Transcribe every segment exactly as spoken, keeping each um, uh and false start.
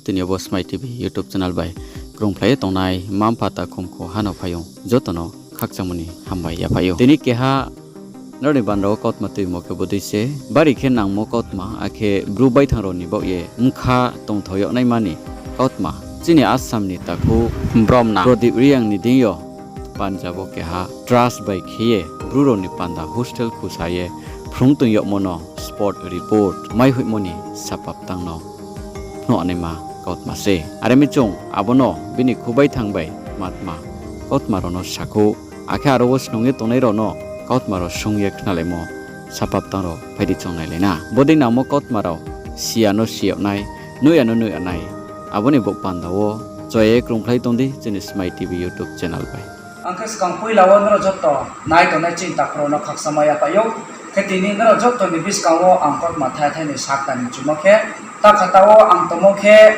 Tini yo bo Smai T V YouTube channel bai krungphlai ye tongnai mma mpha takhum kho ha no phaiyong joto no khakchangmo ni hambai yaphai ou. Tini keha nrao ni bandra wo kautma tuimo khe bodei se, bari khe nangmo kautma, akhe Bru baithang rao ni baoh ye bkha tongthao yag naima ni kautma. Chini Assam ni takhu bromna Pradip Reang ni deing yo Punjab wo keha trust bai khe ye Bru rao ni panda hostel khusa ye phrung tong yagmo no spot report maihoihmo ni sapaptang no phnuh naima kautma se. Are mi chung abo no bini khubaithang bai matma kautma rao no sakhouh, akhe aro wo snung ye tongnai rao no kautma rao sung ye khnalaimo sapaptang rao phai di chung nailai na. Bodei nangmo kautma rao si ya no si yag nai, nuh ya no nuh yag nai. Abo ni baoh panda wo choya ye krungphlai tong di chini Smai T V YouTube channel bai. Ang khe skang poila wo nrao joto nai tongnai chini takhu rao no khakchangmo yaphai ou. Khe tini nrao joto ni buskang wo ang kautma thai thai ni sakta ni chumo khe, takha taoh wo ang tongmo khe,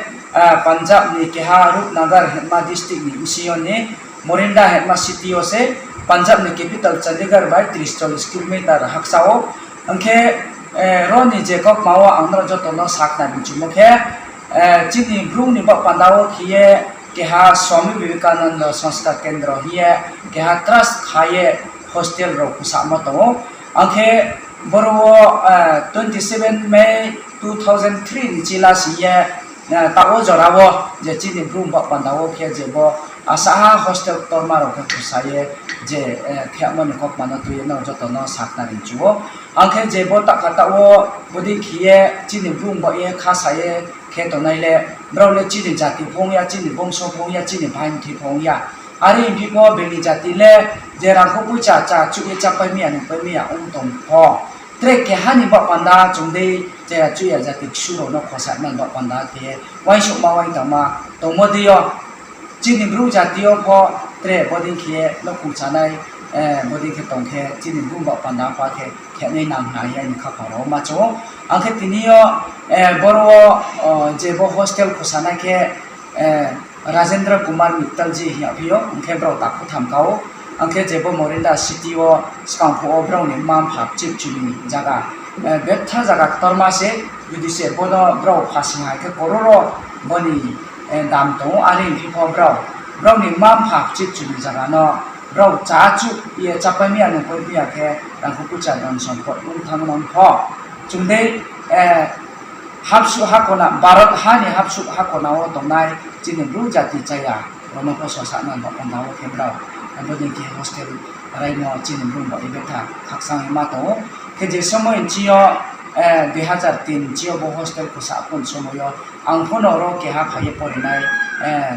Punjab ni keha Rupnagar hingma district ni bsing yo ni Morinda hingma city yo se, Punjab ni capital Chandigarh bai tris chollis kilometer hakcha ou. Ang khe, ro ni je kautma wo ang nrao joto no sakta ni chumo khe, chini Bru ni baoh panda wo khe ye keha Swami Vivekananda Sanskar Kendra hing ye keha trust kha ye hostel rao khusamo tong ou. Ang khe boro wo twenty seven May two thousand three ni chila sing ye, taoh wo jora wo je chini Bru baoh panda wo khe je bo asa ha hostel ktorma rao khe khusa ye je, khemo ni kautma no tui ye nrao joto no sakta ni chu ou. Ang khe je bo takha taoh wo bodei khe ye chini Bru baoh ye khasa ye khe tongnai le, brao le chini jati pho ong ya, chini bongso pho ong ya, chini bhai mthi pho ong ya. Are hingphi pho bini jati le je rangkho poicha cha chuh ye chápai mi ya, nungpai mi ya ong tong pho, tre keha ni baoh panda chung dei chaya chuh ya jati ksu rao no khosamo ni baoh panda khe ye uaingsouhma uaingtangma tongmo dei yo. Chini Bru jati yo pho tre bodei khe ye nouhkhong chanai, bodei khe tong khe chini Bru baoh panda pha khe khenai nang hna hing ye aini khaphang rao wo ma chung ou. Ang khe tini yo, boro wo, je bo hostel khusanai khe, Rajendra Kumar Mittal ji hing yagphi ou, ang khe brao takhu tham ka ou. Ang khe je bo Morinda city wo skang phuh wo brao ni mma mpha chip chuni zaga, betha zaga ktorma se, judi se bo no brao phasing hai khe koror wo bo ni dam tong ou. Are hingphi pho brao, brao ni mma mpha chip chuni zaga no brao cha chuh ye chápai mi ya, nungpai mi ya khe rangkho poicha don sompot ong thanngmo pho. Chung dei, hapsuh hakona, Bharat ha ni hapsuh hakona wo tongnai chini Bru jati chaya rao no pho sosamo ni baoh panda wo khe brao bodei khe hostel raimo chini Bru baoh ye betha khakchang ye ma tong ou. Khe je somoi nching yo, dui hazar tin nching yo bo hostel khusa pho ni somoi yo ang pho no ro keha phai ye porinai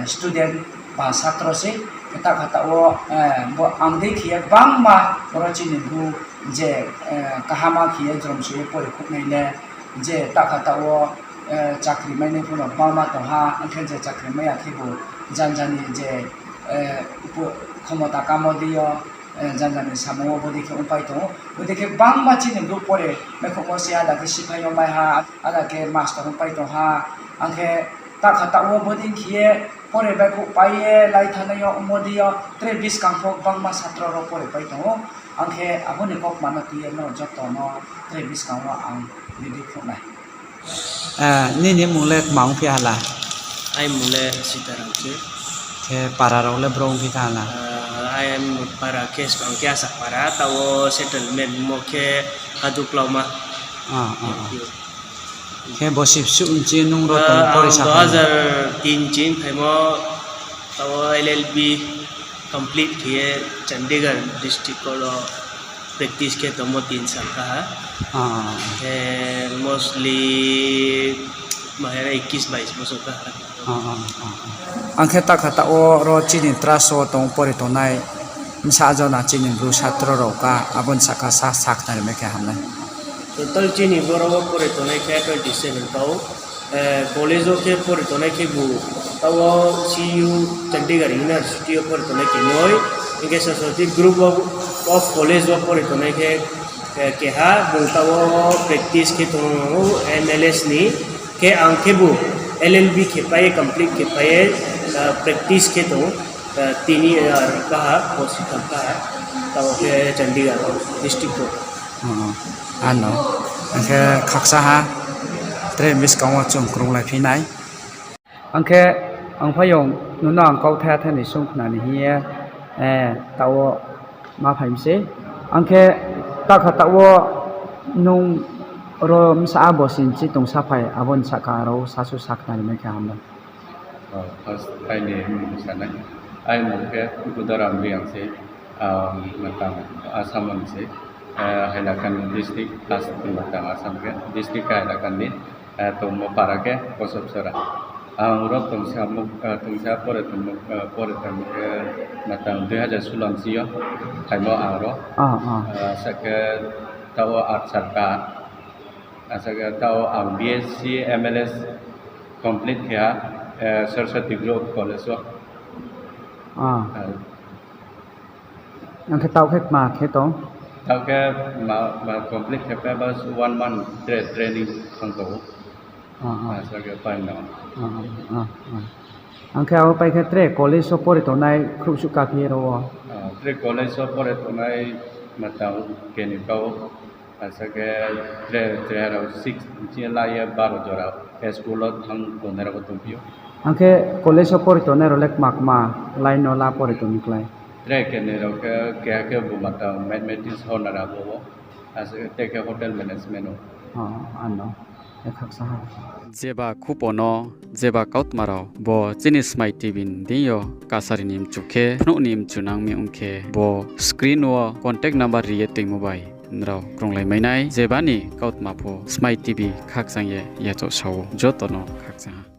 student ba satro sei. Khe takha taoh wo, bo ang dei khe ye gbangma boro chini Bru je, kaham khe ye jromsoi ye pore khouhnai le, je takha taoh wo, chakri mainai pho no gbangma tong ha, ang khe je chakri mai ya khebu janja ni je, khomota kamo dei yo, janja ni samung wo bodei khe ongpai tong ou. Bodei khe gbangma chini Bru pore maikhouhmo se, ada khe siphai yo mai ha, ada khe master ongpai tong ha, ang khe takha taoh wo bodei khe ye pore maikhouhpai ye lai thanai yo ongmo dei yo tre buskang pho gbangma satro rao pore pai tong ou. Ang khe abo ni kautma no tui ye nrao joto no tre buskang wo ang bidi phnuh nai. Nini mmung le kma ongphi ha la? Aini mmung le Sitaram se. Khe para rao le bro ongphi tha la? Aini para khe skang khe Asapara, taoh wo settlement mo khe Haduklauma. Khe bosi bsuh nching nung ro tong pore sa phai? Dui hazar tin nching phaimo, taoh wo L L B complete khe ye Chandigarh district wo practice khe tongmo tin sal ka ha. Khe mostly maha ra ekis bais bosor ka ha. Ang khe takha taoh wo ro chini trust wo tong pore tongnai bsa jona chini Bru satro rao ka, abo ni sahka sa sakhnari mai khe ham nai. Total chini boro wo pore tongnai khe twenty seven kau. College wo khe pore tongnai khebu, taoh wo C U Chandigarh University wo pore tongnai khe noi, hing khe Saraswati Group of, of College wo pore tongnai khe, keha, bung taoh wo practice khe tong ou M L S ni, khe ang khebu L L B khe pai ye, complete khe pai ye, practice khe tong ou, tini, kaha, bosi tham kaha, taoh wo khe Chandigarh district wo. Ano, ang khe khakcha ha, tre buskang wo chung krunglaiphi nai. Ang khe, ang phaiyong, nung no ang kauthai athai ni sung khna ni hing ye, eh, taoh wo ma phai mi se. Ang khe, takha taoh wo nung ro bsa abo sinchi tong sa phai, abo ni sahka rao sasu sakhnari mai khe ham no. Oh, first, aini mmung sanai. Aini mmung khe Gudaram Reang se, ah, matang Assam ni se. Eh, Hailakandi district, first matang Assam khe, district khe Hailakandi, eh, tongmo para khe Kosopsora. Ang ro tongsa mo, eh, tongsa pore tongmo, eh, pore tongmo khe matang dui hazar sulo ni si yo phaimo ang ro. Ah, ah. Eh, sa khe taoh wo art sarka. Asa khe taoh ang B S C M L S complete khe ha, eh, Saraswati Group College wo. Ah. Eh. Ang khe taoh khe kma khe tong? Taoh khe ma, ma complete khe pha ba one month tra-, training thang tong ou. Ah, ah. Asa khe pai no. Ah, ah, ah, ah. Ang khe abo pai khe tre college wo pore tongnai khrouhsuh kaphi ro wo? Ah, tre college wo pore tongnai matang keni kau. Asa khe tre, tre rao six, chini la ye baro jora school wo thang tongnai rao bo tongphi ou. Ang khe college wo pore tongnai rao le kma kma line no la pore tong ni klái? Tre keni rao khe, keha khe bo matang mathematics honour abo wo. Asa khe tre khe hotel management wo. Oh, ano. Khakchang ha. Jeba khupo no, jeba kautma rao bo chini Smai T V ni deing yo kasari ni mchu khe, phnuh ni mchu nang mi ong khe, bo screen wo contact number ri ye toingmo bai nrao krunglai mai nai, jeba ni kautma pho Smai T V khakchang ye yachaoh sa ou, joto no khakchang ha.